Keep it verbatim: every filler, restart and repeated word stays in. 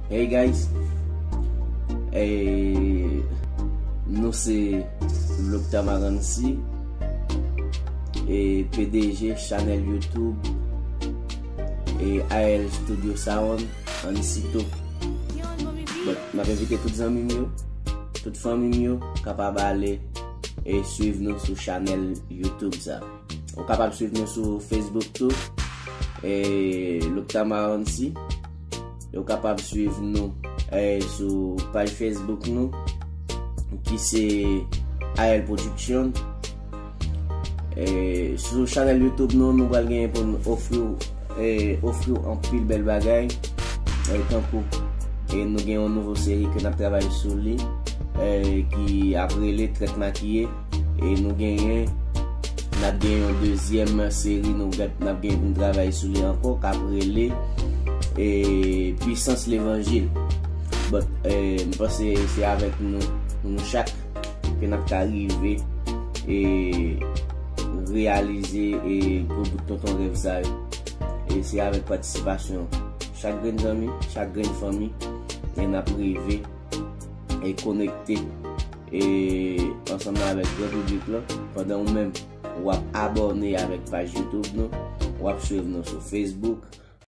Hey guys, hey, nou se Lokta Maransi, e P D G chanèl YouTube e A L Studio Sound Ansito. But m ap envite tout zanmi m yo, tout fanmi m yo kapab ale e swiv nou sou chanèl YouTube sa. Ou kapab swiv nou sou Facebook tou, e Lokta Maransi. Ou kapab swiv nou e sou paj Facebook nou ki se A L Production. E sou chanèl YouTube nou, nou pral genyen pou nou ofri w, e, ofri w anpil bèl bagay. E tankou, e nou gen yon nouvo seri ke n ap travay sou li, e ki ap rele Trèt Makiye. E nou genyen, n ap gen yon dezyèm seri nou gat n ap gen pou n travay sou li ankò, k ap rele e Pwisans Levanjil. But e m panse se avèk nou, nou chak ke n ap ka rive e reyalize e gwo bout tonton rèv sa yo. E se avèk patisipasyon chak grenn zanmi, chak grenn fanmi, e n ap rive e konekte e ansanm avèk gran piblik la, pandan ou menm w ap abòne avèk paj YouTube nou, w ap swiv nou sou Facebook,